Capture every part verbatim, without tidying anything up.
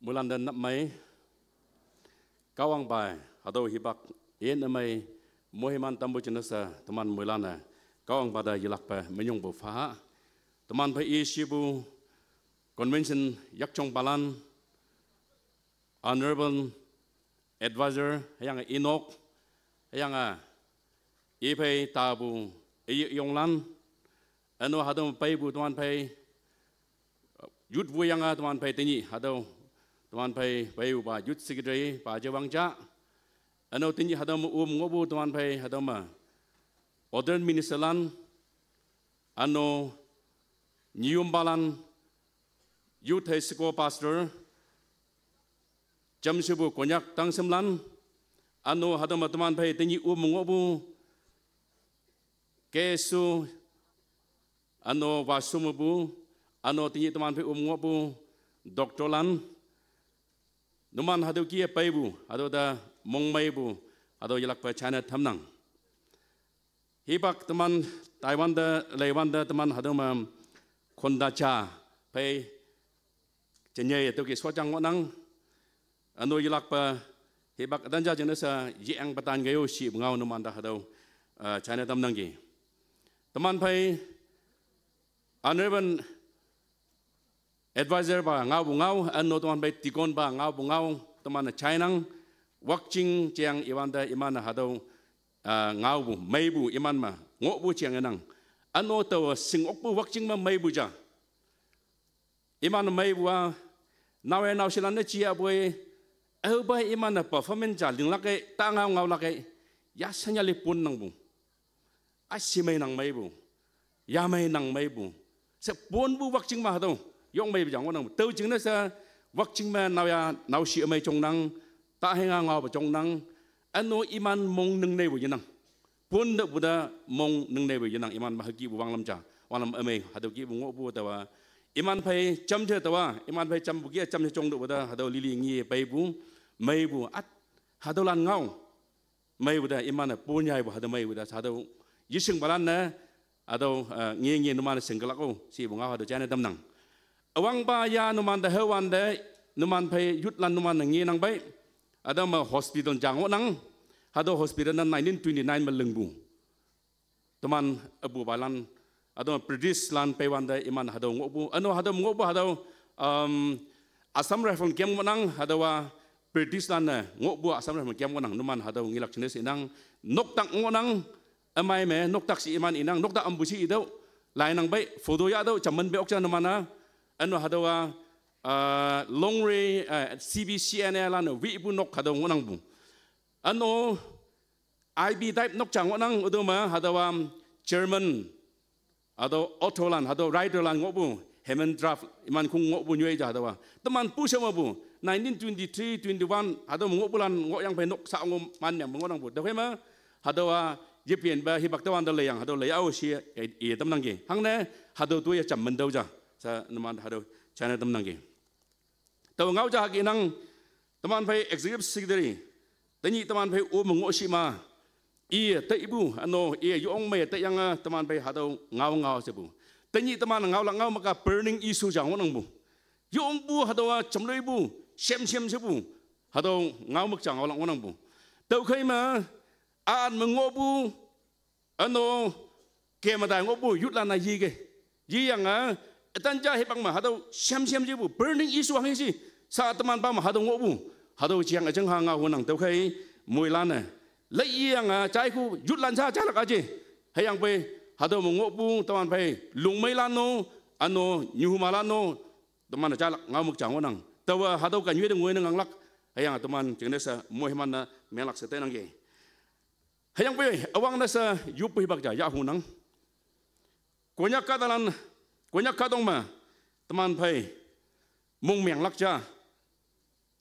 Moilan te nap mei, Kahwang bai, hatüo hipak, yin ümei, moiman tampu jingne she, teman moilan-e, Kahwang bai te yelakpe, minyongpu pha. Teman phei i shipu, convention yakjongpalan, Honorable Advisor, hüyange inok, hüyange, i phei tapu, i yonglan, üno hatüo peipu teman phei, youth wu yange teman phei tenyih hatüo, teman phei peiupa youth secretary pa jewang ja. Üno tenyih hatüo me um ngohpu teman phei hatüo me ordained ministerlan, üno nyiyumpalan, youth high school pastor, jamshepu Konyak tangshimlan, üno hatüo me teman phei tenyih um ngohpu, kesu, üno washu mepu, üno tenyih teman phei um ngohpu, doctorlan, numan hatüo kih-e peipu, hatüo te mongmeipu, hatüo yelakpe china tamnang. Hipak teman Taiwan te, leiwante teman hatüo me, khonta ja, phei, jenyei tüoke shotjang ngohnang, üno yelakpe, hipak ütan ja jingne she, yeang petan keo shipu ngao numan te hatüo, eh, china tamnangki. Teman phei, Honorable Advisor pa ngaopu ngao, üno teman phei deacon pa ngaopu ngao, teman-e jainang, Wakching jeng iwante iman-e hatüo, ah, ngaopu, meipu iman me, ngohpu jeng enang. Üno taowe shing okpu Wakching me meipu ja. Iman meipu-a, naowe naoshelan-e jiapoi, aope iman-e performance ja linglak-e, ta ngao ngaolak-e, ya shanyali pon nangpu. Ashi mei nang meipu. Yamei nang meipu. She ponpu Wakching me hatüo. Yong meipu ja ngohnangpu. Tüo jingne she Wakching me naoya naoshi ümei jongnang. Tahenga ngaope jongnang. Üno iman mong ningneipu yenang. Pon tepu te mong ningneipu yenang iman me hükihpu wanglam ja. Wanglam ümei hatüo kihpu ngohpu taowa. Iman phei jamje taowa. Iman phei jampu kih-a jamje jong tepu te hatüo lili ngi peipu. Meipu at. Hatüolan ngao. Meipu te iman-e pon yaipu hatüo meipu te hatüo. Yeshingpalan-e, hatüo, eh, ngi ngi numan-e shingkelak-o, shipu ngao hatüo jaine tamnang. Üwangpa ya numan te hüwante, numan phei youthlan numan-e ngenang pei. Hatüo me hospital ja ngohnang, hatüo hospital-a nineteen twenty-nine me lingpu. Teman üpupalan, hatüo Britishlan peiwante iman hatüo ngohpu, üno hatüo ngohpu hatüo, um, Assam Rifle kem ngohnang, hatüowa Britishlan-e ngohpu Assam Rifle kem ngohnang, numan hatüo ngelak jingne she inang, noktak ngohnang, ümei me noktak she iman inang, noktak ampu she itüoh, lainang pei, photo yahtüoh, jammen pei ok ja numan-a, üno hatüowa, ah, Longri, eh, C B C N A lan-e wipu nok hatüo ngohnangpu. Üno, I B type nok ja ngohnang, ütüo me, hatüowa, German, hatüo authorlan, hatüo writerlan ngohpu, Hermann Trapp, iman khong ngohpu nyoi ja hatüowa. Teman pu she mepu, nineteen twenty-three, twenty-one, hatüo me ngohpulan ngohyang phei nok sa ngoh man yang ngohnangpu. Tüokhei me, hatüowa, yepenpa, hipak tüowante leiyang, hatüo lei ao she, i, i tamnangki. Hangne, hatüo toiye jammen tüo ja, she numan hatüo, jaine tamnangki. Tao ngao ja hüke nang, teman phei executive secretary, tenyih teman phei o me ngoh shi ma, iye taipu, üno, iye yong mei taiyange, teman phei hatüo ngao ngao shepu. Tenyih teman ngaolak ngao me ka burning issue ja ngohnangpu. Yongpu hatüowa jamloipu, shem shem shepu, hatüo ngao me ja ngaolak ngohnangpu. Tüokhei me, an me ngohpu, üno, keme tai ngohpu, youthlan-a yike. Yiyange, ütan ja hipak me, hatüo, shem shem jepu, burning issue hanghe shi, sa teman pa me, hatüo ngohpu, hatüo jang üjang ha ngao honang, tüokhei, moilan-e. Lei yiyange, jaiku, youthlan ja jalak aje. Hüyangpoi, hatüo me ngohpu, teman phei, lungmeilan-o, üno, nyuhumalan-o, teman-e jalak ngao me ja ngohnang. Taowa, hatüo kan yoi te ngoi ne nganglak, hüyange teman, jingne she, moiman-e, menglak she teinangki. Hüyangpoi, üwangne she, yoppu hipak ja, yahunang. Konyak kahtalan, Konyak kahtong me, teman phei, mongmenglak ja,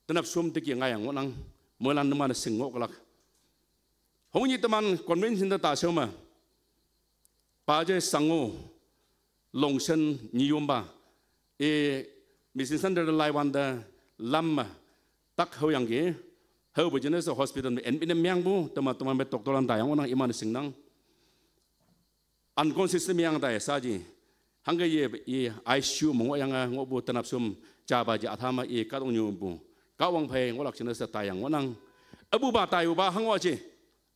tenap shom teki ngaiyang ngohnang, moilan numan-e shing ngohlak. Hongnyih teman convention te tashao me, paje sango, longshen nyiyompa, i mission center te laiwante lam me, tak haoyangki, haopu jingne she hospital me admit ne mengpu, teman teman me doctorlan tayang ngohnang iman-e shingnang. Unconscious ne meng tai saji. Hangke ye, i I C U me ngohyange ngohpu tenap sum japa ja thame i kahtoknyu pu. Kahwang phei ngohlak jingne she taiyang ngohnang. Apupa taiupa hango je.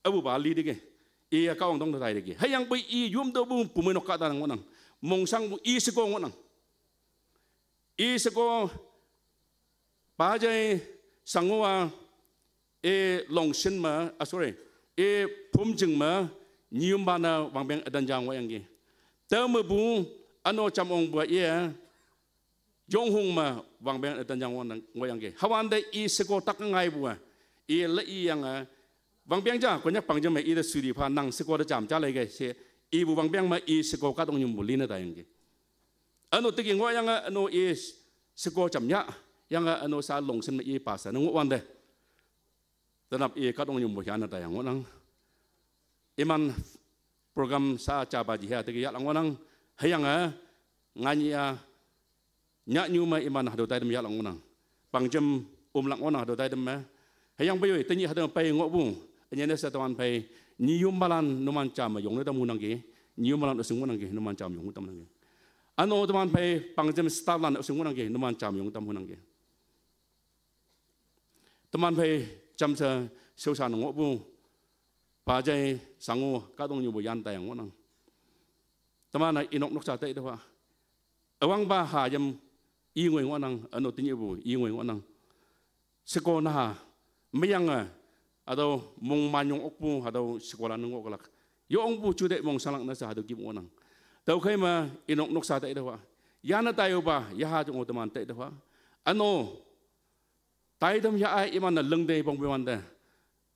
Apupa li teke. I Kahwang tong te tai teke. Hüyangpoi i yom topu pumeinok kahta ngohnang. Mongshangpu i sheko ngohnang. I sheko pa jai shango-a, i Longshin me, ah, sorry, i Phomjing me, nyiyompa ne wangpeng ütan ja ngohyangki. Tüo mepu, üno jam ongpu-a i Yonghong me wangpeng ütan ja ngohnang, ngohyangki. Hüwante i sheko tak ngaipu-a, i leiyange, wangpeng ja, Konyak pangjim me ite sudi pha nang sheko te jam ja leike she, ipu wangpeng me i sheko kahtoknyu pu line taiyangki. Üno teki ngohyange üno i sheko jam yah, yange üno sha Longshin me i pastor ne ngohwante. Tenap i kahtoknyu pu yane taiyang ngohnang. Iman program sha japa ji ha teki yahlak ngohnang. Hüyange nganyih-a, nyahnyu me iman hatüo taitam yahlak ngohnang. Pangjim ümlak ngohnang hatüo taitam me. Hüyangpoi yoi, tenyih hatüo pei ngohpu. Ünyene she teman phei, nyiyompalan numan jam yongne tam hunangki. Nyiyompalan üshing ngohnangki, numan jam yong tam nangki. Üno teman phei, pangjim stafflan üshing ngohnangki, numan jam yong tam hunangki. Teman phei jamshe shaoshan ngohpu, pa jai shango kahtoknyu pu yan taiyang ngohnang. Teman-e inok noksa tai tüowa. Üwangpa hayim i ngoi ngohnang, üno tenyihpu i ngoi ngohnang. Sheko naha, meyange, hatüo mongmanyong okpu, hatüo shekolan ngohlak. Yongpu juteih mongshanglak ne she hatüo kih ngohnang. Tüokhei me inok noksa tai tüowa. Yane taiupa, yaha jong teman tai tüowa. Üno, taitam yah-a iman-e lingte pongpewante.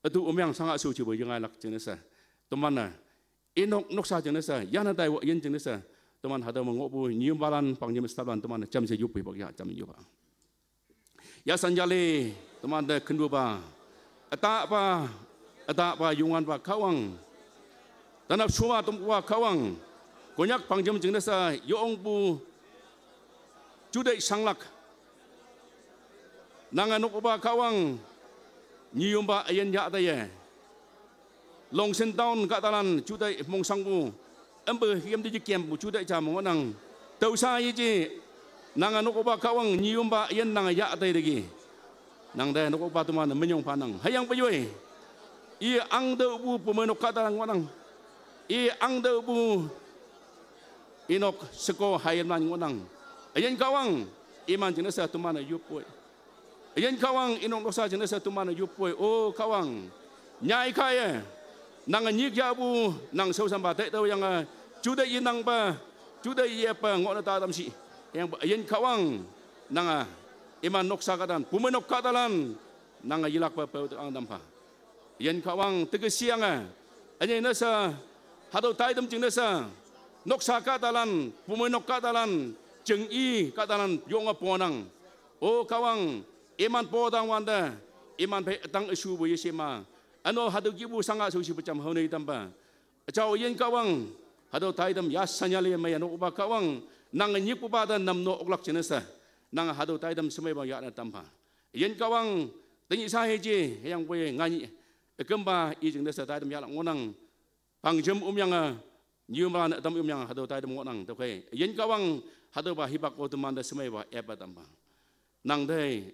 Ütu ümyang shanga shu jipu yengailak jingne she. Teman-e inok noksa jingne she, yane taiwa yin jingne she. Teman hatüo me ngohpu nyiyompalan, pangjim stafflan teman-e jamshe yoppu hipak ya, jam yoppa. Yashan yale, temante kenpupa. Ütahpa, ütahpa Youngwanpa Kahwang. Tenap shuma tompupa Kahwang. Konyak pangjim jingne she yongpu juteih shanglak. Nange nokpupa Kahwang. Nyiyompa üyin yah taiye. Longshin town kahtalan juteih mongshangpu. Ümpe hemte jekempu juteih ja me ngohnang. Tüosha yeje. Nange nokpupa Kahwang nyiyompa üyin nange yah tai teki. Nangte nokpupa teman-e minyong phanang. Hüyangpoi yoi. I ahngtüohpu pumeinok kahtalan ngohnang. I ahngtüohpu inok sheko hayimlan ngohnang. Üyin Kahwang, iman jingne she teman-e yoppoi. Üyin Kahwang, inok noksa jingne she teman-e yoppoi. O Kahwang, nyai kaiye, nange nyik yahpu, nang shaoshanpa tai tüoyange, juteih yenangpa, juteih yepa ngohne tatam shi. Hüyangpoi üyin Kahwang, nange iman noksa kahtalan, pumeinok kahtalan, nange yelakpe pao te ang tampha. Üyin Kahwang teke shiyange, ünyei ne she, hatüo taitam jingne she, noksa kahtalan, pumeinok kahtalan, jing i kahtalan yonge ponang. O Kahwang, iman potangwante, iman phei ütang üshupu yeshema. Üno hatüo kihpu shanga shu shipu jam haone tampa. Üjao üyin Kahwang, hatüo taitam yashan yale meiye nokpupa Kahwang, nange nyikpupa te namno oklak jingne she, nange hatüo taitam shemeipa yahne tampha. Üyin Kahwang, tenyih sha heje, hüyangpoi nganyih, ükümpa i jingne she taitam yahlak ngohnang, pangjim ümyange, nyiyomlan ütam ümyange hatüo taitam ngohnang, tüokhei. Üyin Kahwang, hatüopa hipak-o temante shemeipa epa tampha. Nangte,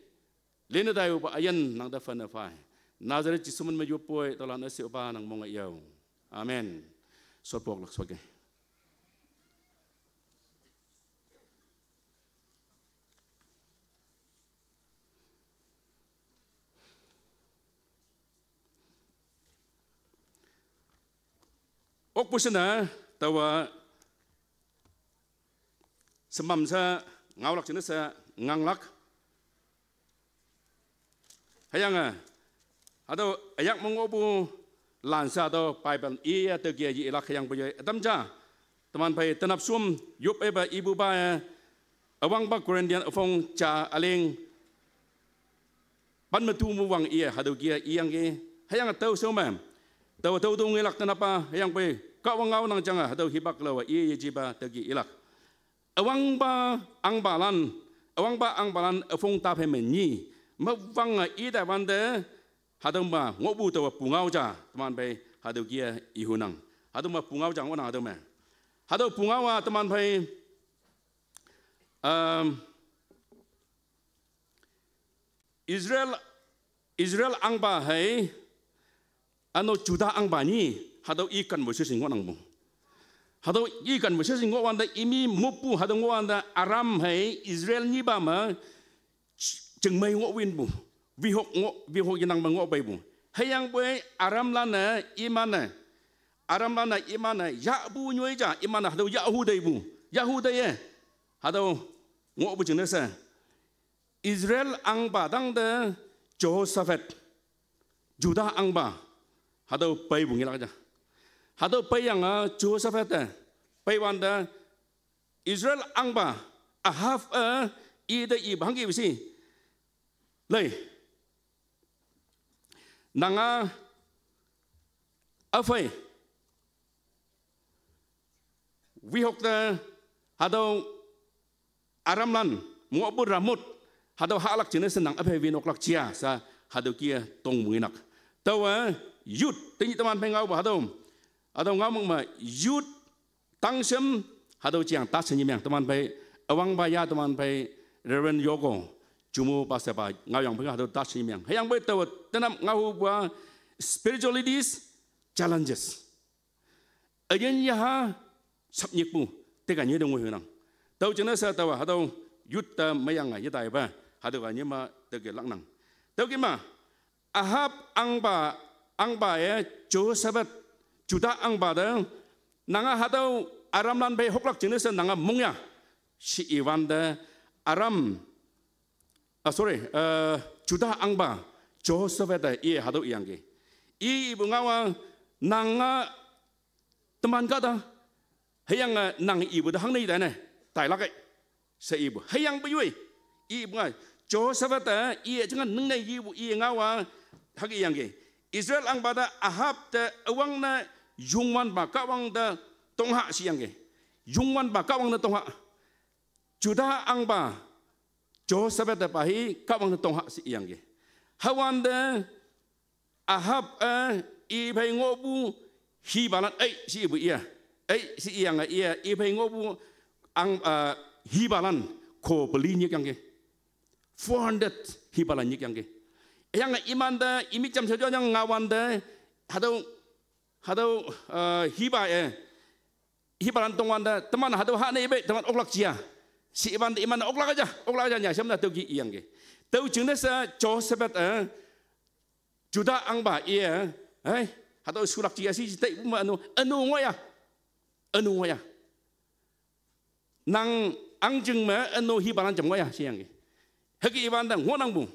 lene taiupa üyin nangte phane phai. Nazareth Jesu min me yoppoi, tüolan üshepa nang monge yao. Amen. Shotpu oklak shoke. Okpu shinne, taowa, shemam she, ngaolak jingne she, nganglak. Hüyange, hatüo üyak me ngohpu lan she hatüo Bible iye teki yelak hüyangpoi yoi ütam ja. Teman phei tenap shum yop epa ipupa-e, üwangpa Corinthian üpong ja üleng pan me tu mu wang iye hatüo kih-a iyangki, hüyange tüo shao me. Tao tüo tüo ngelak tenappa hüyangpoi Kahwang ngao nang jange hatüo hipak laowe iye yejipa teki ilak. Üwangpa ahngpalan, üwangpa ahngpalan üpong ta phei me nyi, mewange itaiwante, hatüo me ngohpu taowa pungao ja, teman phei hatüo kih-a ihunang. Hatüo me pungao ja ngohnang hatüo me. Hatüo pungao-a teman phei Um, Israel, Israel angba hei, ano Juda angba ni, hatüo i conversation ngohnangpu. Hatüo i conversation ngohwante imi moppu, hatüo ngohwante Aram hei Israel nyipa me, ch-, chingmei ngohwinpu. Wihok ngoh, wihok yenang me ngohpeipu. Hüyangpoi Aramlan-e, iman-e. Aramlan-e, iman-e, yahpu nyoi ja, iman-e, hatüo yahhu teipu. Yahhu teiye. Hatüo ngohpu jingne she. Israel angpa tangte Jehoshaphat, Juda angpa, hatüo peipu ngelak ja. Hatüo peiyange Jehoshaphat-e, peiwante Israel angpa, Ahab-e, ite ipu hangki shi. Lei. Nanga, üphei. Wihok te, hatüo Aramlan, ngohpu Ramoth, hatüo hahlak jingne she nang üphei win oklak jia, she hatüo kih-e tong muinak. Taowe, youth, tenyih teman phei ngaopu hatüo. Hatüo ngao mong me, youth, tangshem, hatüo jang ta she nyimeng, teman phei, üwangpa ya teman phei, Reverend Yoko, Jumo pastor pa, ngaoyang phei hatüo ta she nyimeng. Hüyangpoi taowe, tenap ngaohupu-a, spiritualities, challenges. Üyin yaha, sapnyikpu, teka nyoi te ngoihenang. Tao jingne she taowa, hatüo, youth te meyange, yetaipa, hatüo ka nyima, teke laknang. Tüokih ma, Ahab angpa, angpa-e, Jehoshaphat, Juda angpa te, nanga hatüo Aramlan phei hoklak jingne she nanga mongya, she iwante, Aram, ah, sorry, eh, Juda angpa, Jehoshaphat-e, iye hatüo iyangki. I ipu ngaowa, nanga teman kahta, hüyange nang ipu te hangne i taine, tailak-e. She ipu, hüyangpu yoi, ipu ngai, Jehoshaphat-e, iye jinge ningne ipu iye ngaowa, hüke iyangki. Israel angpa te Ahab te üwangne Youngwanpa Kahwang te tongha she iyangki. Youngwanpa Kahwang te tongha. Juda angpa, Jehoshaphat te pa hi Kahwang te tongha she iyangki. Hüwante, Ahab-e, iphei ngohpu, hipalan, ei, she ipu iya. Ei, she iyange iya, iphei ngohpu, ang, eh, hipalan, ko peli nyikyangki. Four hundred hipalan nyikyangki. Hüyange imante, imi jamshe joyange ngaowante, hatüo, hatüo, eh, hipa-e, hipalan tongwante, teman hatüo hane ipe, teman oklak jia. She iwante iman oklak ja, oklak ja nya, shamna tüoki iyangki. Tüo jingne she Jehoshaphat-e, Juda angpa iye, eh, hatüo shulak jia shi teipu me ünu, ünu ngohya. Ünu ngohya. Nang angjing me ünu hipalan jam ngohya, she iyangki. Hüke iwante ngohnangpu.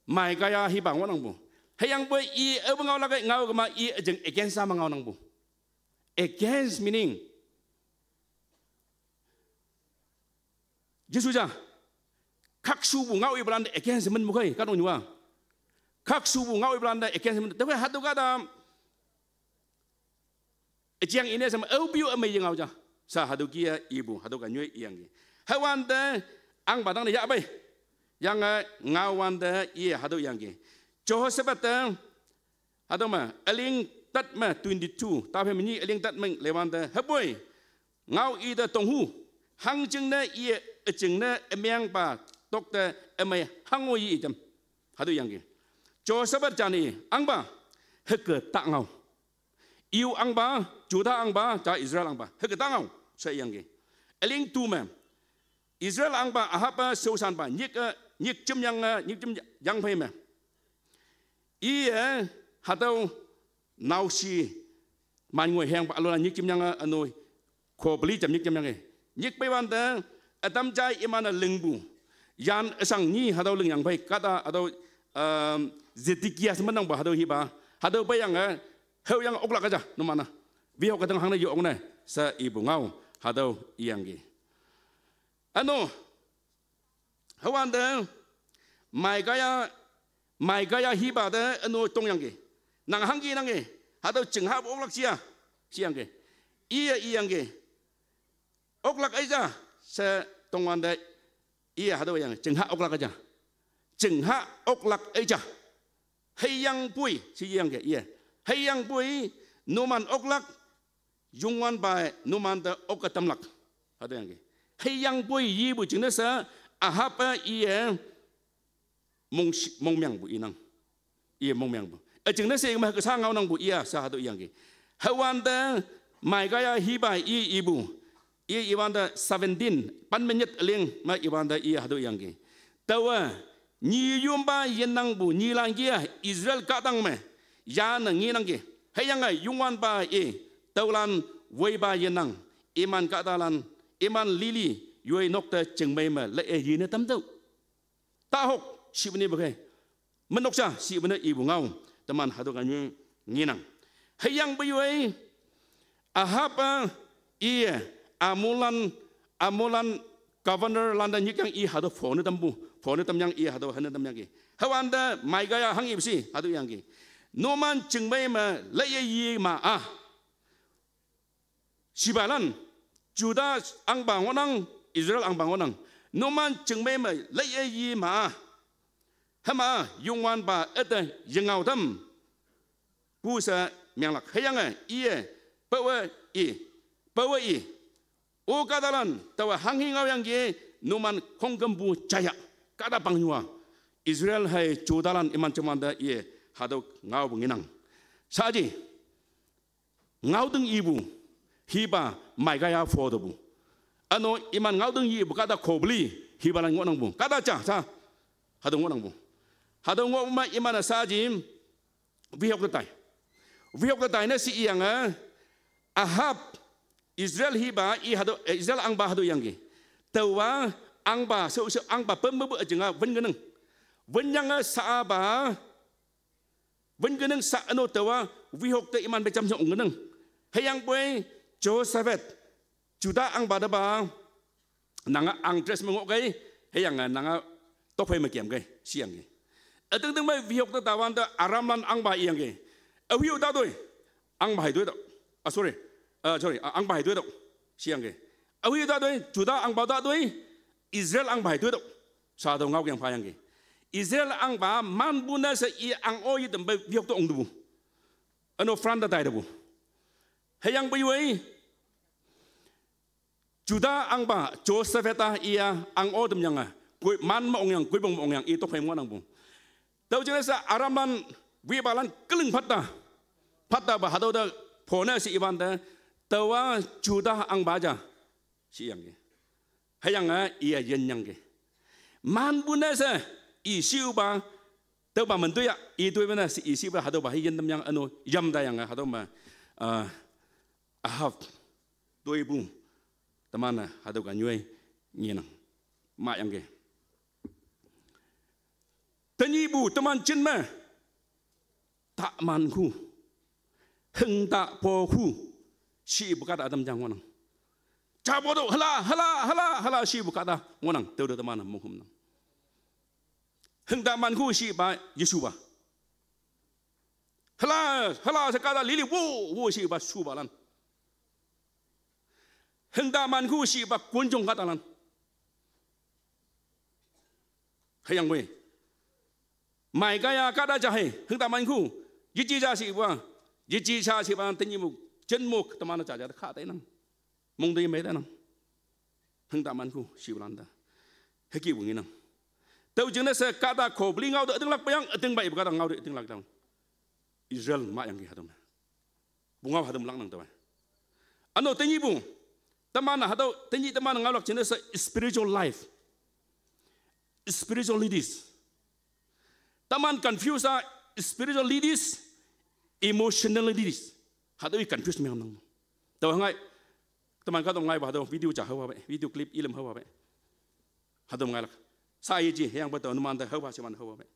Micaiah hipa ngohnangpu. Hüyangpoi i aope ngaolak-e ngao kema i üjing against-a me ngaonangpu. Against meaning, Jesu ja, khakshupu ngao ipalante against minpu khei, kahtoknyu-a. Khakshupu ngao ipalante against min, tüokhei hatüo kahta, üjang ine sheme, aopu ümei ye ngao ja. She hatüo kih-e ipu, hatüo ka nyoi iyangki. Hüwante, angpa tangte yahpei. Yange ngaowante iye hatüo iyangki. Jehoshaphat te, hatüo me, üling tat me twenty-two, taphei me nyi üling tat me leiwante, hüpoi, ngao ite tonghu, hangjingne iye üjingne ümengpa tokte ümei hango yi jam. Hatüo iyangki. Jehoshaphat jani, angpa, hüke ta ngao. Iu angpa, Juda angpa, ja Israel angpa, hüke ta ngao, she iyangki. Üling tu me, Israel angpa Ahab-e shaoshanpa nyik, eh, nyik jemyange, eh, nyik jemyang phei me, iye hatüo naoshi man ngoi hengpa ülolan nyik jemyange, eh, ünu, ko peli jam nyik jemyange. Nyik peiwante, ütam jai iman-e lingpu. Yan üshang nyi hatüo lingyang phei kahta hatüo, um, Zedekiah she menangpu hatüo hipa. Hatüo peiyange, haoyange oklak ja numan-a. Wihok-e tang hangne yo okne, she ipu ngao, hatüo iyangki. Ünu, hüwante, Micaiah, Micaiah hipa te ünu tongyangki. Nang hangki nange, hatüo chingha oklak jia, she iyangki. Iye iyangki. Oklak ei ja, she tongwante, iye hatüo iyang, chingha oklak ei ja. Chingha oklak ei ja. Hüyangpoi, she iyangki, iye. Hüyangpoi, numan oklak, Youngwanpa-e numan te oke tamlak. Hatüo yangki. Hüyangpoi ipu jingne she Ahab-e iye mong, mongmengpu inang. Iye mongmengpu. Üjingne she ima kesa ngaonangpu iya she hatüo iyangki. Hüwante Micaiah hipa i ipu. I iwante seventeen, pan me nyit üling me iwante i hatüo iyangki. Taowe, nyi yompa yenangpu nyilan kih-a Israel kahtang me yane ngenangki. Hüyange Youngwanpa i, tüolan woipa yenang, iman kahtalan, iman lili, yoi nok te chingmei me leye yine tamtüoh. Tahok, shipu ne pekei. Menok ja, shipu ne ipu ngao. Teman hatüo kanyu ngenang. Hüyangpoi, Ahab-e, iye, Amonlan, Amonlan governor lante nyikyang i hatüo phone tampu, phone tamyang i hatüo hane tamyangki. Hüwante Micaiah hanghe ipu shi, hatüo yangki. Numan chingmei me leye yi ma-a. Shipalan, Juda ahngpa ngohnang, Israel ahngpa ngohnang. Numan chingmei me leye yi ma-a. Hüma Youngwanpa üte yengao tam. Pu she menglak hüyange iye, pawe i, pawe i. O kahtalan, taowe hanghe ngaoyangki, numan khongkümpu jaya, kahta pangnyu-a. Israel hei Judalan iman jemante iye, hatüo ngaopu ngenang. Shaaji, ngaoting ipu, hipa Micaiah pho tepu. Üno iman ngaoting ipu kahta khopeli, hipalan ngohnangpu. Kahta ja, ja. Hatüo ngohnangpu. Hatüo ngohpu me iman-e shaaji, wihok te tai. Wihok te taine she iyange, Ahab, Israel hipa i hatüo, eh, Israel ahngpa hatüo yangki. Taowa ahngpa, shao, shao ahngpa pemmepu üjinga wün kenang. Wünyange sha-a pa, wün kenang sha üno taowa, wihok te iman pe jamshe ong kenang. Hüyangpoi, Jehoshaphat, Juda ahngpa tepa, nange ahng dress me ngohkei, hüyange nange tokphei me kemkei, sheyangki. Ütingting mei wihok te tawante Aramlan ahngpa iyangki. Awi-o tatoi, ahngpa hei toitüoh. Ah, sorry. Ah, sorry, ah, ahngpa hei toitüoh, sheyangki. Awi-o tatoi, Juda ahngpa tatoi, Israel ahngpa hei toitüoh. Sha tüo ngaokeng phayangki. Israel ahngpa manpu ne she i ahng-o yetampe wihok te ong tepu. Üno front te tai tepu. Hüyangpoi, Juda ahngpa Jehoshaphat-a iya ahng-o tamyange, koi man me ongyang, koipong me ongyang i tokphei ngohnangpu. Tüo jingne she Aramlan wipalan keling phatta, phattapa hatüo te phone she iwante, taowa Juda ahngpa ja, sheyangki. Hüyange iya yinyangki. Manpu ne she i shiupa, tüopa men toi ya, i toipa ne she i shipa hatüopa hei yin tamyang üno yam tayange hatüo me, ah, Ahab toipu, teman-e hatüo kanyoi ngenang. Mayangki. Tenyihpu teman jin me, taman khu, hingta po khu, shipu kahta ütam jang ngohnang. Japo tüoh, hala, hala, hala, hala, shipu kahta ngohnang, tüote teman-e monghümnang. Hingta man khu shipa Jesupa. Hala, hala she kahta lili wo, wo shipa shupalan. Hingta man khu shipa konjong kahtalan. Hüyangpoi, Micaiah kahta ja hei, hingta man khu, yeji ja shipa, yeji ja shipa tenyihpu, jinmok teman-e ja ja te kha tainang. Mong te yemei tainang. Hingta man khu shipalan te, hükihpu ngenang. Tüo jingne she kahta khopeli ngao te ütinglak peyang, ütingpa ipu kahta ngao te ütinglak tang. Israel mayangki hatüo me. Pungao hatüo me laknang taowe. Üno tenyihpu, teman hatüo, tenyih teman ngaolak jingne she spiritual life, spiritualities. Teman confuse-a spiritualities, emotionalities. Hatüo i confuse mengnang. Taowe ngai, teman kahtok ngaipa hatüo video ja haopa pei, video clip ilim haopa pei. Hatüo ngailak. Sha yeji, hüyangpoi tao numante haopa she man haopa pei.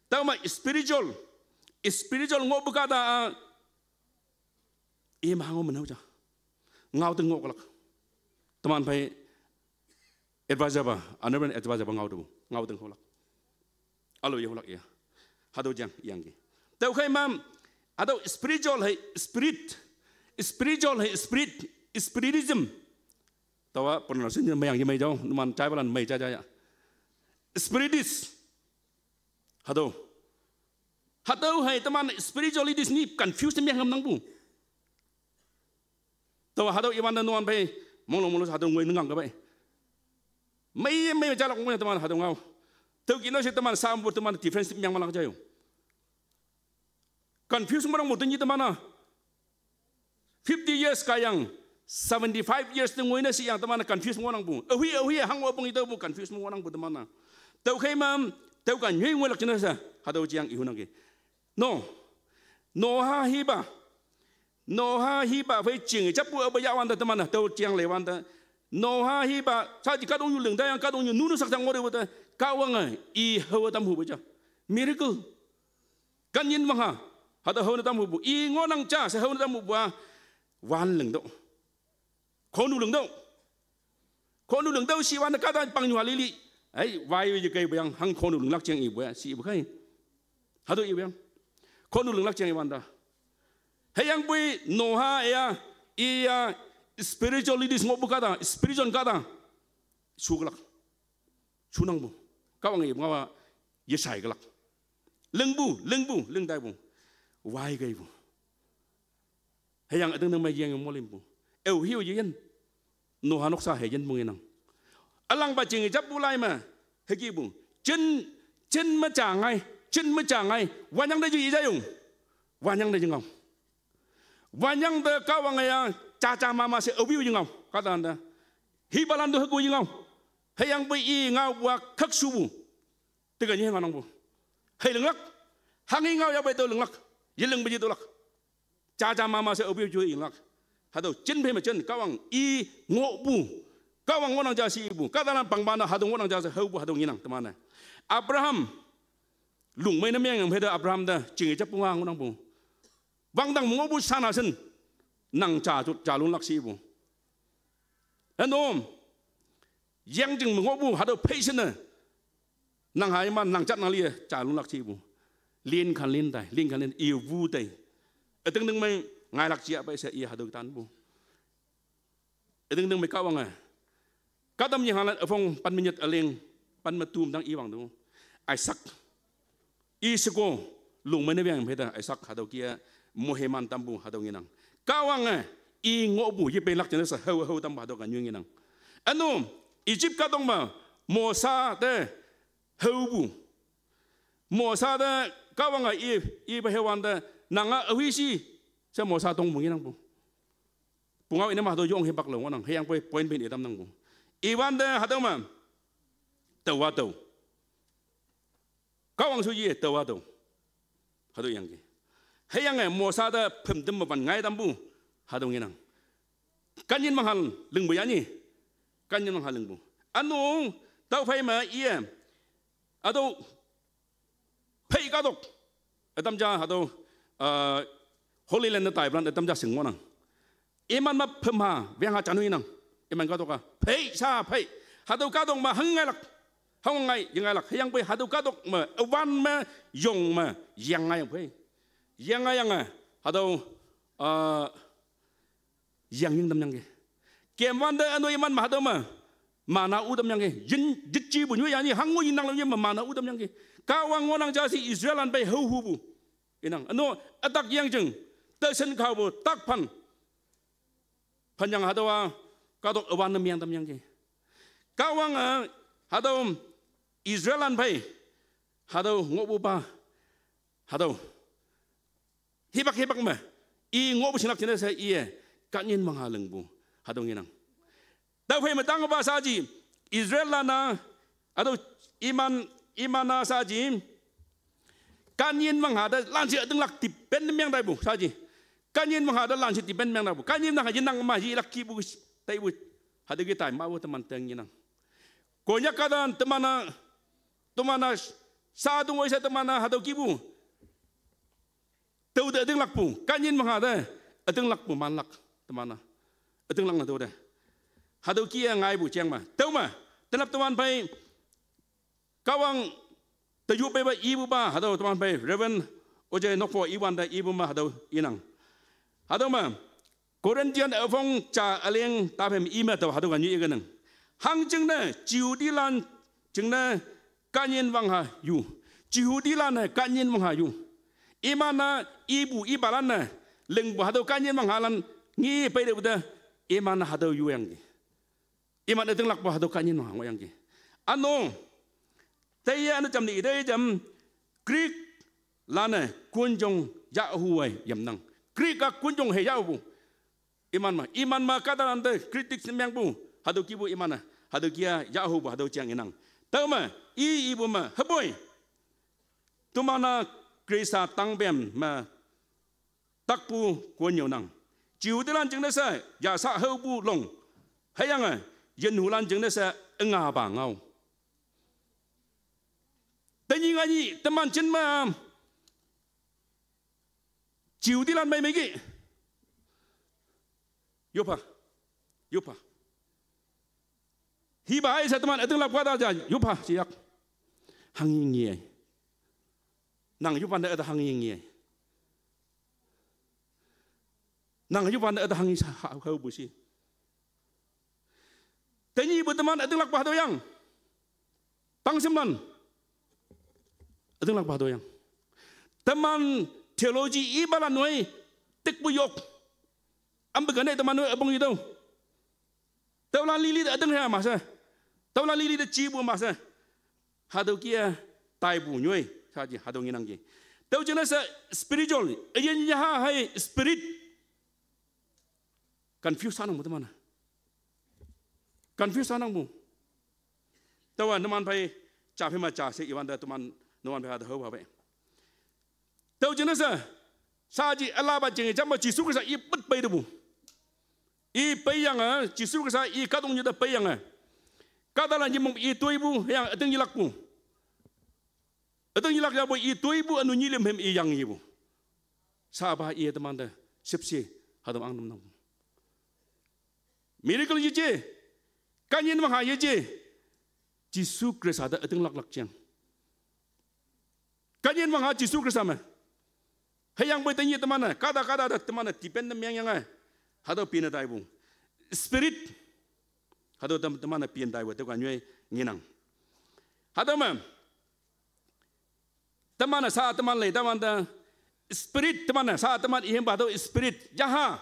Tüome spiritual, spiritual ngohpu kahta, ah, ima ngao me nao ja. Ngao te ngohlak. Teman phei advisor pa, honorable advisor pa ngao te, ngao te ngohlak. Alo yeholak ya. Hatüo jang yangki. Tüokhei ma, hatüo spiritual hei spirit, spiritual hei spirit, spiritism. Taowa pronunciation meyang yemei jao, numan jaipalan mei ja ja ya. Spiritis. Hatüo, hatüo hei teman spiritualities ni confuse menghamnangpu. Taowa hatüo iwante numan phei, monglong monglong hatüo ngoi nengang ke pei. Mei mei jalak mo teman hatüo ngao. Tüo kino she teman sampu teman difference meng malak jaiyo. Confuse mo nang mo teman-a. Fifty years kayang, seventy-five years te ngoine shiyang teman-a confuse mo nangpu. Ahui ahui hango üpong ite pu confuse mo nangpu teman-a. Tüokhei ma, tüo ka nyoi ngoilak jingne she, hatüo jang ihunangki. No. Noah hipa. Noah hipa phei ching jappu aope yahwante teman-a tüo jang leiwante. Noah hipa shaji kahtoknyu ling tayang kahtoknyu nunu sak jang ngotepu te. Kahwange i hao tamhupu ja. Miracle. Kanyin wangha. Hatüo hao ne tamhupu. I ngohnang ja she hao ne tamhupu a. Wan lingtüoh. Khonu lingtüoh. Khonu lingtüoh shiwante kahta pangnyu ha lili. Ai, wai yekeipu yang hang khonu linglak jeng ipu a, shipu khei. Hatüo ipu yang. Khonu linglak jeng iwante. Hüyangpoi Noah ya, iya, spiritual leaders ngohpu kahta, spiritual kahta. Shuklak. Shunangpu. Kahwange ngaowa yeshaikelak. Lingpu, lingpu, ling taipu. Wai keipu. Hüyange ütingnang me yeng molimpu. Ao hiyo yeyin. Noah noksa he yinpu ngenang. Ülangpa jing jappu lai me. Hükihpu. Jin, jin me ja ngai, jin me ja ngai. Wanyang te ju ijayong. Wanyang te jingao. Wanyang te kahwange ya, jaja mama she aope-o yengao. Kahtante. Hipalan to hüko yengao. Hüyangpoi i ngaopu a khakshupu. Teke nyi ngaonangpu. Hei linglak. Hanghi ngao yahpei tüo linglak. Yelingpe yetüolak. Jaja mama she aope-o ju yelak. Hatüo jin phei me jin kahwang i ngohpu. Kahwang ngohnang ja she ipu. Kahtalan pangpa-a hatüo ngohnang ja she haopu hatüo ngenang teman-e. Abraham. Lungmei ne meng yang phei te Abraham te jing jappu nga ngohnangpu. Wangdang me ngohpu shana shin. Nang ja ju, ja lunlak she ipu. Üno. Yangjing me ngohpu hatüo phei shinne. Nang haiman nang jat nang li ja lunlak she ipu. Lin kan lin tai, lin kan lin iwu tai. Ütingting mei ngailak jia pei she i hatüo tanpu. Ütingting mei kahwange. Kahtam yenghalan üpong pen me nyit üleng, pen me tum tang iwang tu. Isaac. I sheko lungmei ne weng phei te Isaac hatüo kih-e moheman tampu hatüo ngenang. Kahwange i ngohpu yepeilak jingne she hao hao tampu hatüo ka nyoi ngenang. Üno, Egypt kahtok me Mosa te haopu. Mosa te kahwange i, ipe hewante nanga aohi shi she Mosa tongpu ngenangpu. Pungao ine ma hatüo yong hipak lo ngohnang, hüyangpoi point pin itamnangpu. Iwante hatüo me. Taowa tao. Kahwang shu ye taowa tao. Hatüo yangki. Hüyange Mosa te phümtem me wan ngai tampu. Hatüo ngenang. Kanyin wangha lingpu yani. Kanyin wangha lingpu. Üno, tüophei me iye. Hatüo phei kahtok. Ütam ja hatüo, uh, Holy Land ne taipulan ütam ja shing ngohnang. Iman me phümha, wengha janu inang. Iman kahtok a. Phei, sha, phei. Hatüo kahtok me hang ngailak. Hang ngai, yengailak. Hüyangpoi hatüo kahtok me, üwan me, yong me, yang ngai yang phei. Yang ngai yange, hatüo, uh, yang ying tamyangki. Kemwante üno iman me hatüo me. Mana u tamyangki. Yin, yitjipu nyu yani hango yinnang lo ye me mana u tamyangki. Kahwang ngohnang ja she Israellan pei haohupu. Inang, üno, ütak yangjing. Teshin kaopu, takpan. Panyang hatüowa, kahtok üwan ne meng tamyangki. Kahwange, hatüo, Israellan pei. Hatüo ngohpupa. Hatüo. Hipak hipak me. I ngohpu shinglak jingne she iye. Kanyin wangha lingpu. Hatüo ngenang. Tüophei me tangpa shaji. Israellan-a. Hatüo iman, iman-a shaji. Kanyin wangha te lanshe ütinglak depend meng taipu shaji. Kanyin wangha te lanshe depend meng taipu. Kanyin wangha yenang ma yelak kihpu taipu. Hatüo kih tai mapu teman teng yenang. Konyak kahta teman-a, teman-a, sha tong oi she teman-a hatüo kihpu. Tüo te ütinglakpu, kanyin wangha te, ütinglakpu manlak, teman-a. Ütinglak ne tüo te. Hatüo kih-e ngaipu jeng me. Tüo me, tenap teman phei, kahwang, te yoppeipa ipupa, hatüo teman phei, Reverend Ojai Nokpho iwante ipu me hatüo inang. Hatüo me, Corinthian üpong ja üleng taphei me ime tao hatüo ka nyi ikenang. Hangjingne, Jehudilan jingne kanyin wangha yu. Jehudilan-e kanyin wangha yu. Iman-a ipu ipalan-e lingpu hatüo kanyin wanghalan ngi peitepu te iman-a hatüo yuyangki. Iman ütinglakpu hatüo kanyin wangha ngohyangki. Ano, taiye ano jam ni ite jam, Greek lan-e kunjong yahhuwe yamnang. Greek a kunjong he yahhupu. Iman me, iman me kahtalante critics ne mengpu, hatüo kihpu iman-e, hatüo kih-a yahhupu, hatüo jang inang. Tüome, i ipu me, hüpoi. Toman-a Khrista tangpem me, takpu konnyüonang. Jehudilan jingne she, yasa haopu long. Hüyange, yinhulan jingne she, üngapa ngao. Tenyih nganyih, teman jin me, Jehudilan mei meiki. Yoppha. Yoppha. Hipa ai she teman ütinglakpu kahta ja, yoppha, sheyak. Hanghi nge. Nang yoppante üte hanghi nge. Nang yoppante üte hanghi sha, ha, haopu shi. Tenyihpu teman ütinglakpa hatüo yang. Tangshimlan. Ütinglakpa hatüo yang. Teman theology ipalan noi, tikpu yok. Ampe kane teman noi üpong itüo. Tüolan lili te üting he ma she. Tüolan lili te jipu ma she. Hatüo kih-e taipu nyoi, shaji hatüo ngenangki. Tüo jingne she spiritual, üyin yaha hei spirit. Confuse shanangpu teman-e. Confuse shanangpu. Taowa numan phei ja phei me ja she iwante teman numan phei hatüo haopa pei. Tüo jingne she, shaji ülapa jing jam me Jesu Khrista i pet peitepu. I peiyange, Jesu Khrista i kahtoknyu te peiyange. Kahtalan yemong i toipu, hüyange üting yelakpu. Üting yelak yahpu i toipu ünu nyilim hem i yang ipu. Shapa i temante shüpshe hatüo angtam nangpu. Miracle yeje, kahnyin wangha yeje, Jesu Khrista te ütinglaklak jeng. Kahnyin wangha Jesu Khrista me. Hüyangpoi tenyih teman-e, kahta kahta te teman-e depend ne mengyange, hatüo pin ne taipu. Spirit, hatüo tem- teman-e pin taipu, tüo ka nyoi ngenang. Hatüo me, teman-e sha teman lei teman te, spirit teman-e sha teman ihempa hatüo spirit yaha.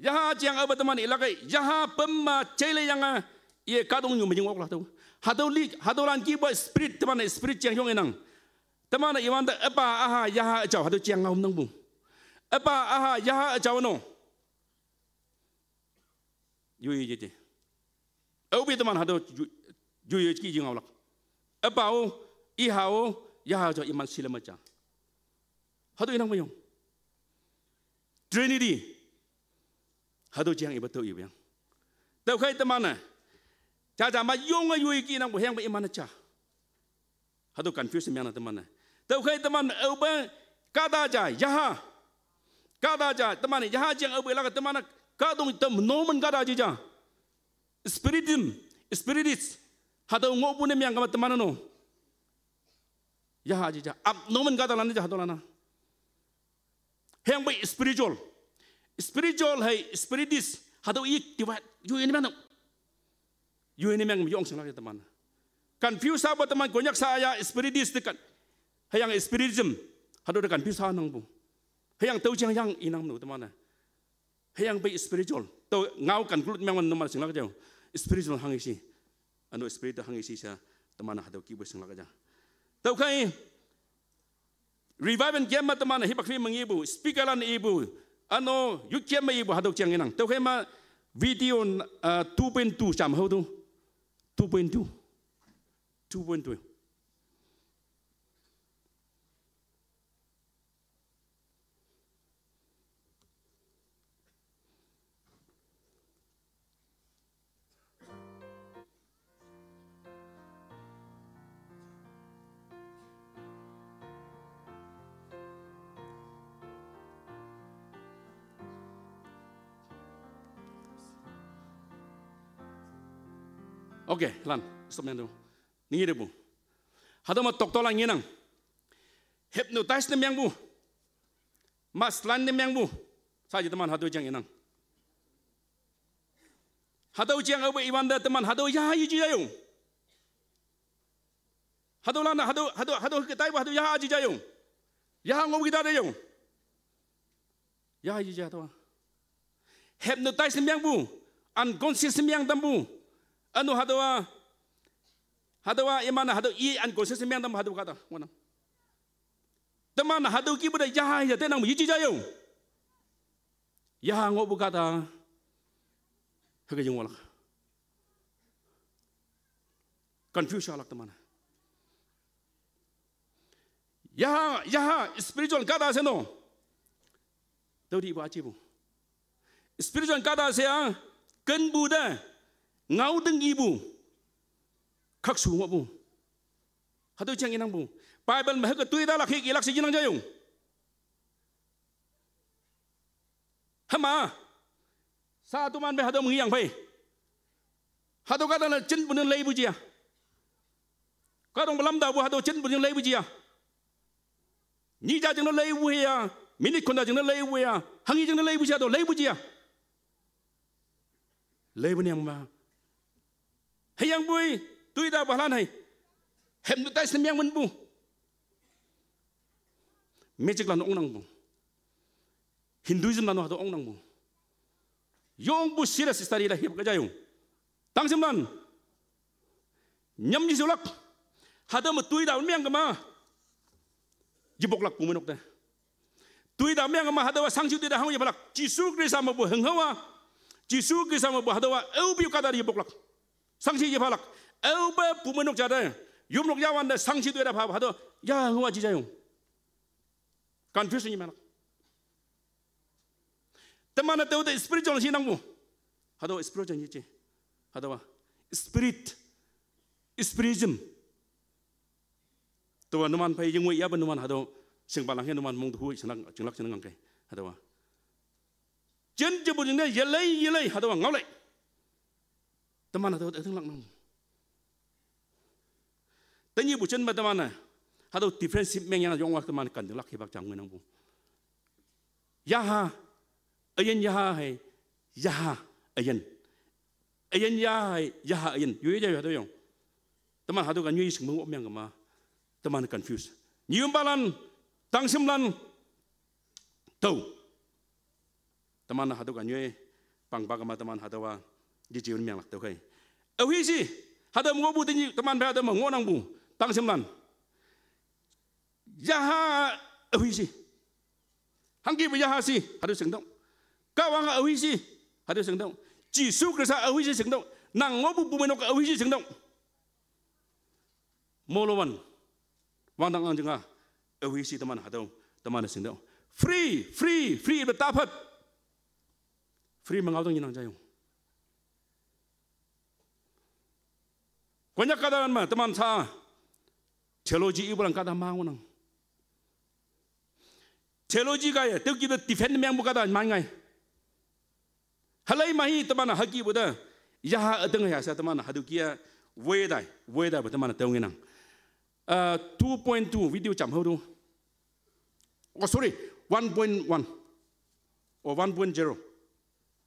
Yaha jeng aope teman ilakkei, yaha pem me jeileyange, i kahtoknyu me ying oklak tüo. Hatüo li, hatüolan kihpu spirit teman-e spirit jeng yong inang. Teman-e iwante üpa üha yaha üjao hatüo jeng ngaomnangpu. Üpa üha yaha üjao no. Yoi yeje. Aope teman hatüo yu- yoi ye ki ying ngaolak. Üpa-o, iha-o, yaha üjao iman shilem üja. Hatüo inang me yong. Trinity. Hatüo jeng ipa tüo ipa yang. Tüokhei teman-e, jaja ma yonge yoi ki nangpu hüyangpe iman-e ja. Hatüo confuse mengyange teman-e. Tüokhei teman aope kahta ja yaha. Kahta ja teman-e yaha jeng aope ilak teman-e kahtoknyu te normal kahta ji ja. Spiritism, spiritism. Hatüo ngohpu ne meng kama teman-e no. Yaha ji ja. Abnormal kahtalan ja hatüolan-a. Hüyangpoi spiritual. Spiritual hei spiritism. Hatüo i divide. Yoi ne meng no. Yoi ne meng yong shinglak ja teman. Confuse apa teman Konyak sha ya spiritism te kan. Hüyange spiritism. Hatüo te confuse shanangpu. Hüyange tüo jeng yang inang no teman-e. Hüyangpoi spiritual. Tüo ngao conclude mengwan numan shinglak jao. Spiritual hanghe shi. Üno spirit hanghe shi sha teman hatüo kihpu shinglak ja. Tüokhei revival camp me teman hipak phei me ngepu, speakerlan ipu, üno youth camp me ipu hatüo jeng inang. Tüokhei me video, uh, two point two jam hao tu. Two point two. Two point two. Okay, lan, stop yang tu. Ningi depu. Hatüo me doctorlan ngenang. Hypnotize ne mengpu. Masslan ne mengpu. Shaji teman hatüo jeng inang. Hatüo jeng aope iwante teman hatüo yaha yeji jayong. Hatüolan hatüo, hatüo, hatüo ketaipu hatüo yaha ji jayong. Yaha ngoh kita jayong. Yaha yeji hatüo-a. Hypnotize ne mengpu. Unconscious ne meng tampu. Üno hatüo-a Hatüowa iman-e hatüo i unconscious meng tam hatüo kahta ngohnang. Teman hatüo kihpu te yaha ya tenangpu yeji jayong. Yaha ngohpu kahta hüke yeng ngohlak. Confuse alak teman. Yaha, yaha spiritual kahta she no. Tüo te ipu ajipu. Spiritual kahta she a, kenpu te, ngaoting ipu, khakshu ngohpu. Hatüo jang inangpu. Bible me hüke toitalak hik ilak she inang jayong. Hüma, sa toman pe hatüo me ngeyang phei. Hatüo kahta ne jinpu ne leipu jia. Kahtokpu lamtapu hatüo jinpu ne leipu jia. Nyi ja jingne leipu ya, minute khon ja jingne leipu ya, hanghi jingne leipu ja to leipu jia. Leipu niang ma. Hüyangpoi, toitapu halan hei. Hypnotize ne meng menpu. Magiclan ongnangpu. Hinduismlan hatüo ongnangpu. Yongpu serious study la hip ke jayong. Tangshimlan. Nyam yesholak. Hatüo me toitao meng kema. Yepoklak pumeinok te. Toitao meng kema hatüowa shangshi toitao hang yephalak. Jesu Khrista mepu hünghaowa. Jesu Khrista mepu hatüowa aope kahta yepoklak. Shangshi yephalak. Aope pumeinok ja te. Yopnok yawante shangshi toitao pha hatüo. Ya hünghaowa ji jayong. Confusion yemelak. Teman-e tüote spiritual shinangpu. Hatüo spiritual yeje. Hatüowa spirit. Spiritism. Tüowa numan phei yengwei yape numan hatüo shingpalan he numan mong te hu shinglak, shinglak shinglak ngangkei. Hatüowa. Jin jepu jingne yelei yelei hatüowa ngaolei. Teman hatüo ütinglak nang. Tenyihpu jin me teman-e hatüo defensive mengyang yongwa teman kantelak hipak jang ngoinangpu. Yaha, üyin yaha hei, yaha, üyin. Üyin yaha hei, yaha, üyin. Yoye ja yo hatüo yong. Teman hatüo ka nyoi shingmeng ok meng kema. Teman confuse. Nyimpalan, tangshimlan, tao. Teman hatüo ka nyoi pangpa kema teman hatüowa yeji menglak tüokhei. Aohi shi, hatüo ngohpu tenyih teman phei hatüo me ngohnangpu, tangshimlan. Yaha aohi shi. Hangkipu yaha shi, hatüo shingtüoh. Kahwang aohi shi, hatüo shingtüoh. Jesu Khrista aohi shi shingtüoh. Nang ngohpu pumeinok aohi shi shingtüoh. Molowan. Wangdang ang jinga. Aohi shi teman hatüo, teman shingtüoh. Free, free, free ipe taphat. Free me ngaotang yenang jayong. Konyak kahtalan me teman sa. Theology ipulan kahta ma ngohnang. Theology kaiye, tüoki te defend mengpu kahta man ngai. Halei mahi teman-e hükepu te. Yaha üting ya she teman-e hatüo kia. Woi tai, woi taipu teman-e tüo ngenang. Uh, two point two video jam hao tu. Oh, sorry, one point one or one point zero.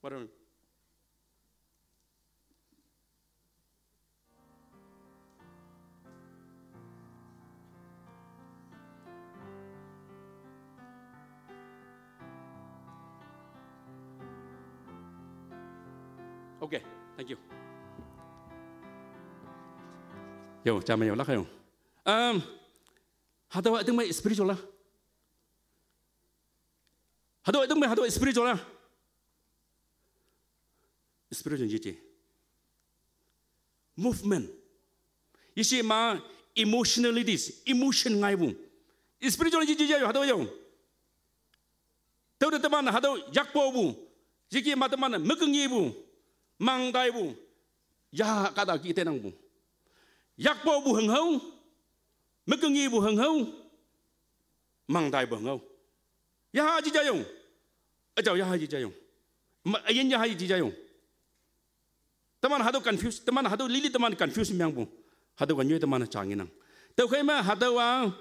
What do you mean? Okay, thank you. Yo, jame yo, lak yo. Um, hatüowa ütingme spiritual la. Hatüowa ütingme hatüowa spiritual la. Spiritual yeje. Movement. Yeshe ma emotionalities, emotion ngaipu. Spiritual yeje yo, hatüo yo. Tüote teman hatüo yakpopu. Yeke ma teman mükeng yepu. Mangtaipu. Ya kahta ki tenangpu. Yakpopu hünghao. Mükeng yepu hünghao. Mangtaipu hünghao. Yaha ji jayong. Üjao yaha ji jayong. Ma, üyin yaha ji jayong. Teman hatüo confuse, teman hatüo lili teman confuse mengpu. Hatüo ka nyoi teman ja ngenang. Tüokhei me hatüowa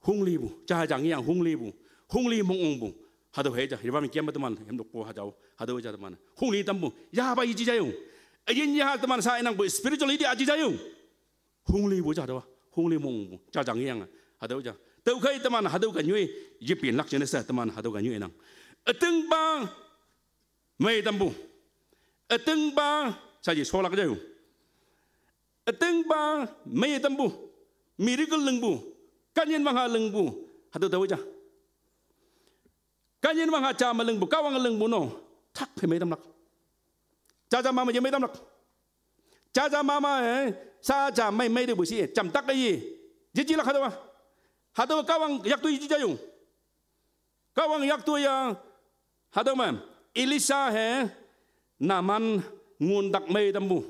honglipu, ja ja ngeyang honglipu, hongli mong ongpu. Hatüo hei ja, hipa me kem teman hemnokpu hajao, hatüo ja teman hongli tampu. Yapa yeji jayong. Üyin yaha teman sa inangpu spirituality aji jayong. Honglipu ja tüowa, hongli mongpu, ja ja ngeyang, hatüo ja. Tüokhei teman hatüo ka nyoi, yepinlak jingne she teman hatüo ka nyoi nang. Ütingpa, mei tampu. Ütingpa, shaji sholak jayong. Ütingpa mei tampu, miracle lingpu, kanyin wangha lingpu, hatüo taowe ja. Kanyin wangha ja me lingpu, Kahwang lingpu no, tak phei mei tamlak. Jaja mama ye mei tamlak. Jaja mama, eh, sa ja mei mei tepu shi, jam tak ye. Jejilak hatüowa. Hatüo Kahwang yaktoi jija yo. Kahwang yaktoi ya, hatüo me, Elisha he, Naaman ngun tak mei tampu.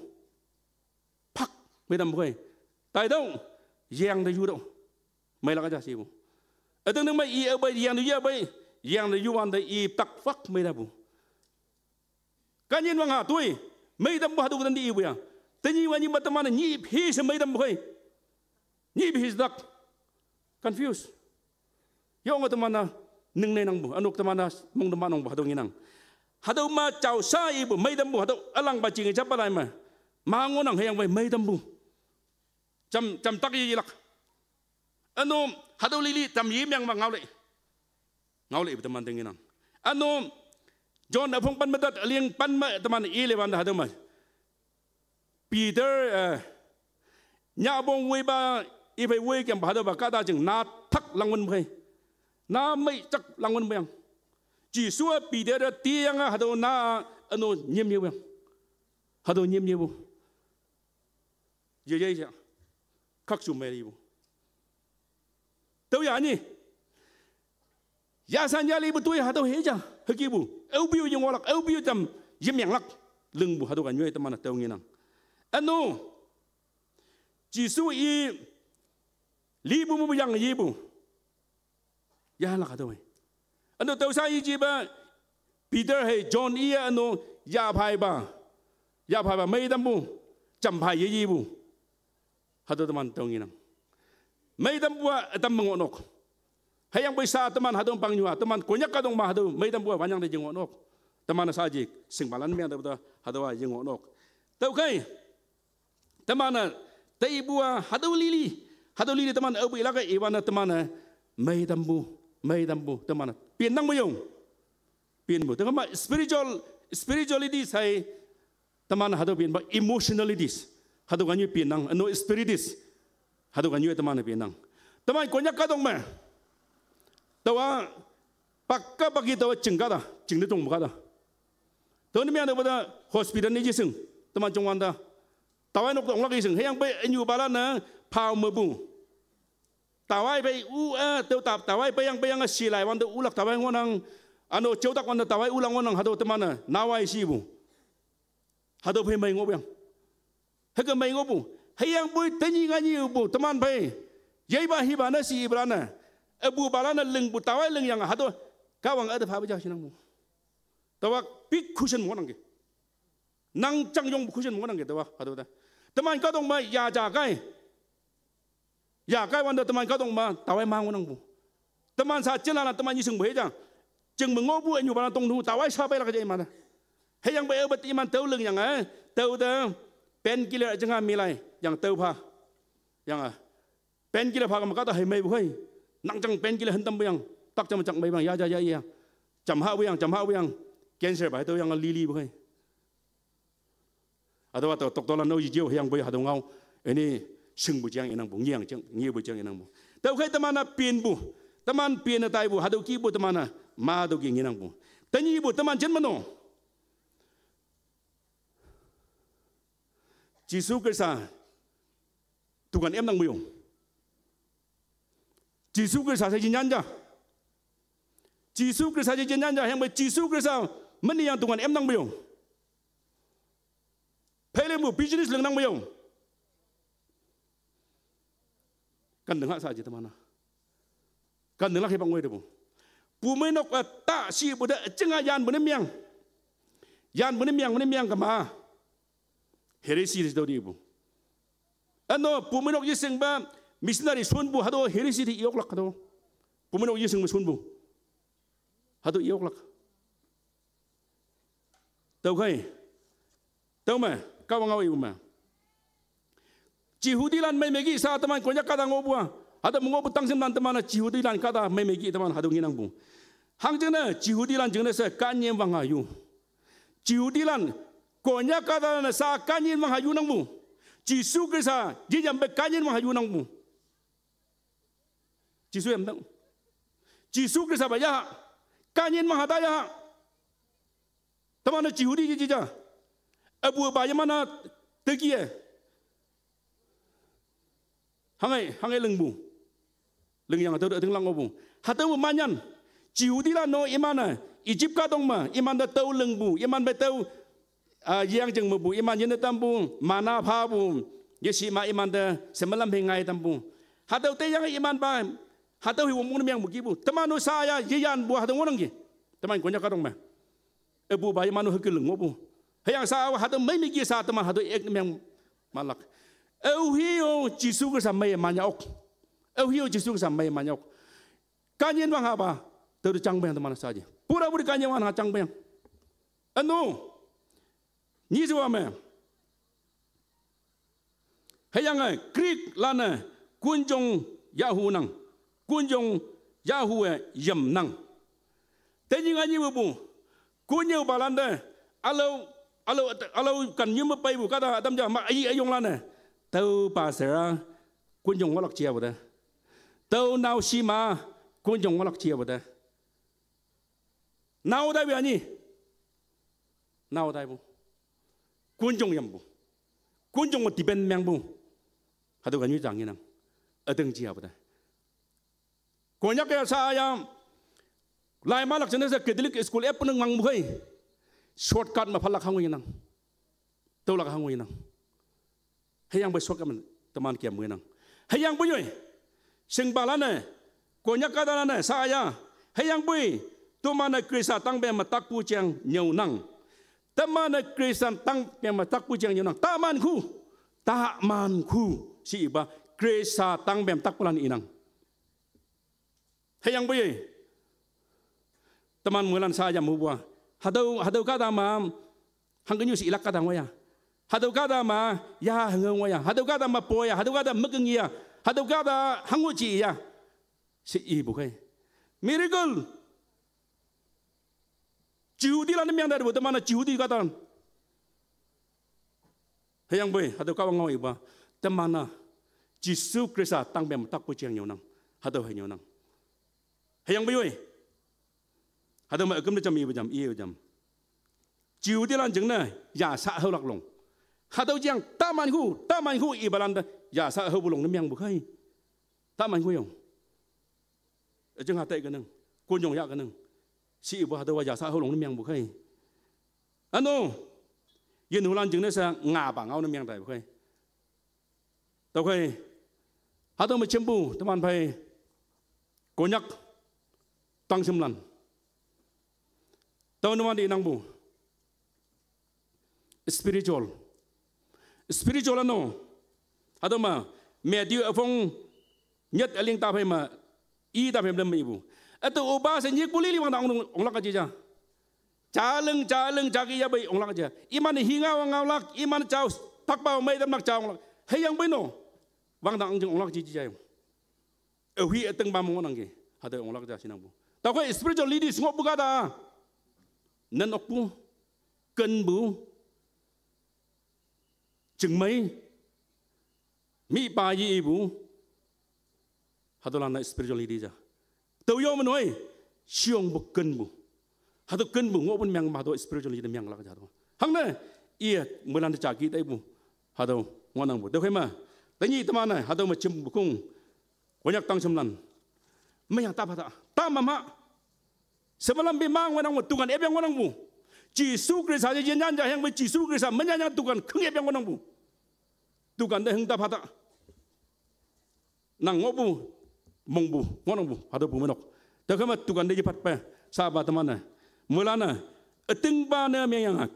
Pak, mei tampu khei. Taitüoh, yeng te yutüoh. Meilak ja shipu. Ütingting me i aopei, yeng te yu aopei, yeng te yuwante i tak pak mei tampu. Kanyin wangha toi, mei tampu hatüo tandi ipu ya. Tenyih wanyi me teman-e nyih phi she mei tampu khei. Nyih phi she tak. Confuse. Yonge teman-a ningne nangpu, ünok teman-a mong teman nangpu hatüo ngenang. Hatüo me jao sha ipu mei tampu, hatüo ülangpa jinge japa lai me. Ma ngohnang hüyangpoi mei tampu. Jam, jam tak ye yelak. Üno, hatüo lili tam ye meang me ngaole. Ngaole ipu teman te ngenang. Üno, John üpong pen me tat üling pen me teman ile wante hatüo me. Peter, eh, nyahpong woipa, iphei woi kempa hatüopa kahta jing na tak langwün phei. Na mei tak langwün peang. Jesu-a Peter te tiyange hatüo na üno nyim yeweang. Hatüo nyim yepu. Yeye ja. Khakshu mei lipu. Tüo ya ni. Yasan yalipu toi hatüo he ja, hükepu. Aope-o ye ngohlak, aope-o tam yemeanglak. Lingpu hatüo ka nyoi teman-e tao ngenang. Üno, Jesu i lipu mepu yang yepu. Yahlak hatüo-e. Üno tüo sha yejipa Peter hei John iye üno yaphaipa. Yaphaipa mei tampu, jam phai ye yepu. Hatüo teman tao ngenang. Mei tampu-a ütam me ngohnok. Hüyangpoi sha teman hatüo pangnyu-a, teman Konyak kahtok me hatüo mei tampu-a wanyang te ye ngohnok. Teman-e sha ji, shingpalan meang tüote, hatüowa ye ngohnok. Tüokhei, teman-e, teipu-a, hatüo lili, hatüo lili teman aope ilak-e iwante teman-e, mei tampu, mei tampu, teman-e pin nang meyong. Pinpu, tüo kama spiritual, spiritualities hei, teman hatüo pinpa emotionalities. Hatüo ka nyoi pinnang, üno spiritus. Hatüo ka nyoi teman pinnang. Teman Konyak kahtok me. Taowa, pakka paki taowa jing kahta, jing te tongpu kahta. Tüo ne meang tüopa te hospital ne yeshing, teman jongwante. Tawai nok te onglak yeshing, hüyangpoi ünyupalan-e, phao mepu. Tawai phei u, eh, tüo ta, tawai peiyang peiyang-e shilai wante ulak tawai ngohnang, üno jaotak wante tawai ulak ngohnang hatüo teman-e, nawai shipu. Hatüo phei mei ngohpeang. Hüke mei ngohpu. Hüyangpoi tenyih nganyihpu teman phei. Yeipa hipa ne shi ipalan-e. Üpupalan-e lingpu tawai lingyange hatüo. Kahwang üte phapu ja shinangpu. Taowa big cushion me ngohnangki. Nang jang yongpu cushion me ngohnangki taowa hatüo te. Teman kahtok me ya ja kai. Ya kai wante teman kahtok me tawai ma ngohnangpu. Teman sha jinlalan teman yeshingpu he ja. Jing me ngohpu ünyupalan tongnu tawai sha peilak ja iman-e. Hüyangpoi aope iman tüo lingyange, tüo te painkiller jing-a milai, yang tüo pha. Yange, painkiller pha kama kahta hei meipu khei. Nang jang painkiller hen tampu yang, tak jam jak meipu yang, ya ja ya ya. Jam hahpu yang, jam hahpu yang. Cancer pa tüo yange lilipu khei. Hatüowa tao doctorlan-o yejeo hüyangpoi hatüo ngao. Üne, shingpu jang inangpu, ngeang jang, ngepu jang inangpu. Tüokhei teman-a pinpu. Teman pinne taipu, hatüo kihpu teman-a, ma tüo ki ngenangpu. Tenyihpu teman jin me no. Jesu Khrista, dukan emnang meyong. Jesu Khrista she jinyan ja. Jesu Khrista she jinyan ja, hüyangpoi Jesu Khrista, meni yang dukan emnang meyong. Pheilempu business lingnang meyong. Kan deng ha sha ji teman-a. Kan deng lak hipak ngoi tepu. Bumeinok-a ta shipu te üjing-a yanpu ne meang. Yanpu ne meang, ne meang kama. Heresy te tüo tipu. Üno bumeinok yeshingpa missionary shonpu hatüo heresy te yoklak hatüo. Bumeinok yeshingpa shonpu. Hatüo yoklak. Tüokhei. Tüome, Kahwang ngao ipu me. Jehudilan mei me kih sha teman Konyak kahta ngohpu-a. Hatüo me ngohpu tangshimlan teman-e Jehudilan kahta mei me kih teman hatüo ngenangpu. Hangjingne Jehudilan jingne she kanyin wangha yu. Jehudilan, Konyak kahtalan-e sha kanyin wangha yunangpu. Jisu Khrista, ye yam pe kanyin wang ha yu nang bu. Jisu yam tang. Jisu Khrista ba ya. Kanyin wang ha ta ya. Teman-e Jihudi ye jija. Abu ba ye mana tegie. Hangai, hangai lengbu. Leng yang tau teng lang bu. Hatau manyan. Jihudi la no iman-e. Egypt ka dong ma. Iman da tau lengbu. Iman ba tau, ah, yang jeng mebu. Iman yene tambu. Mana pha bu. Ye si ma iman da semalam hengai tambu. Hatau te yang iman ba. Hatau hi wong mung yang bu ki bu. Teman-o sa ya ye yan bu hatau wonang ki. Teman Konyak ka dong ma. Ebu ba ye manu hekil ngobu. Heyang sa awa hatau mai migi sa teman hatau ek meng malak. Eu hiu Jisu Khrista mai manya ok. Eu hiu Jisu Khrista mai manya ok. Kanyin wang ha ba. Teu chang beng teman sa je. Pura puri kanyin wang ha chang beng. Anu. Nyi suwa me. Heyang e, Greek lan-e, kunjong yahu nang. Kunjong yahu e yam nang. Tenying anyi bu. Kunjong balan de. Alo, alo, alo kan nyum pai bu kata adam ja ma ayi ayong lan-e. Tau pasera. Kunjong walak chia bu de. Tau nau sima. Kunjong walak chia bu de. Nau dai bu anyi. Nau dai bu. Kunjong yam bu. Kunjong mo tiben meng bu. Hatau kan yu jang inang. Adeng jia bu da. Konyak ya sa ya. Lai malak jene sa Catholic school ep nang mang bu hai. Shortcut ma phalak hangu inang. Taulak hangu inang. Heyang bui shortcut man teman kiam bu inang. Heyang bui yoi. Sing balan e. Konyak ka dalan e sa ya. Heyang bui. Teman e Krista tang be matak pu chiang nyau nang. Teman e Krista tang be matak pu chiang nyau nang. Taman khu. Taman khu. Si iba. Krista tang be matak pulan inang. Heyang bui. Teman mulan sa ya mu bua. Hatau, hatau kata ma. Hanggenyu si ilak kata ngoya. Hatau kata ma. Ya hanggenyu ngoya. Hatau kata ma poya. Hatau kata megengia. Hatau kata hangu ci ya. Si ibu kai. Miracle. Jihudi lan miang dari bu teman Jihudi kata. Heyang bui, hatau kawang ngau iba. Teman-a. Jisu Krista tang bem tak pu chiang nyau nang. Hatau hai nyau nang. Heyang bui yoi. Hatau ma agam de jam i bu jam, i bu jam. Jihudi lan jeng na, ya sa hau lak long. Hatau jiang, taman hu, taman hu iba lan da, ya sa hau bu long ne miang bu kai. Taman hu yong. Ejeng hatai keneng, kunyong ya keneng. Si ibu hatau wa ya sa hau long ne miang bu kai. Ano, yin hulan jeng ne sa nga ba ngau ne miang tai bu kai. Tau kai, hatau ma chembu, teman pai, Konyak, tang semlan. Tau nuan di nang bu. Spiritual. Spiritual ano. Hatau ma, Matthew afong nyet aling ta pai ma, i ta pai ma ibu. Atu uba se nyik puli li wang ta ong, ong lak aja ja. Chaleng, chaleng, jagi ya bai ong lak aja. Iman hinga wang ngau lak, iman chau, tak pa mai tam lak chau ong lak. Hei yang bai no. Wang ta ong jeng ong lak aja ja. Ewi eteng ba mo nang ke. Hatau ong lak aja sinang bu. Tau kai spiritual leaders ngok bu kata. Nen ok bu. Ken bu. Jeng mai. Mi pa yi ibu. Hatau lan na spiritual leader ja. Tau yo menoi. Siong bu ken bu. Hatau ken bu ngok pun miang ma hatau spiritual leader miang lak ja hatau. Hang ne. Iya, mulan de jagi tai bu. Hatau ngonang bu. Tau kai ma. Tanyi teman na, hatau ma chim bu kung. Konyak tang semlan. Mayang tapa ta. Tama ma. Semalam bi mang wanang bu, tukan ep yang wanang bu. Jisu Krista je yen jan ja yang bu Jisu Krista menyan yang tukan keng ep yang wanang bu. Tukan de heng tapa ta. Nang ngok bu, mong bu, ngonang bu, hatau bu menok. Tau kai ma tukan de je pat pe, sa ba teman na. Mulan na, eteng ba ne miang yang ak.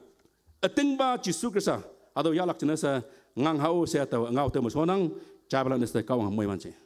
Eteng ba Jisu Krista, hatau ya lak jene sa ngang hau se tau, ngau tau ma sonang, ja balan ne sa kawang moi man se.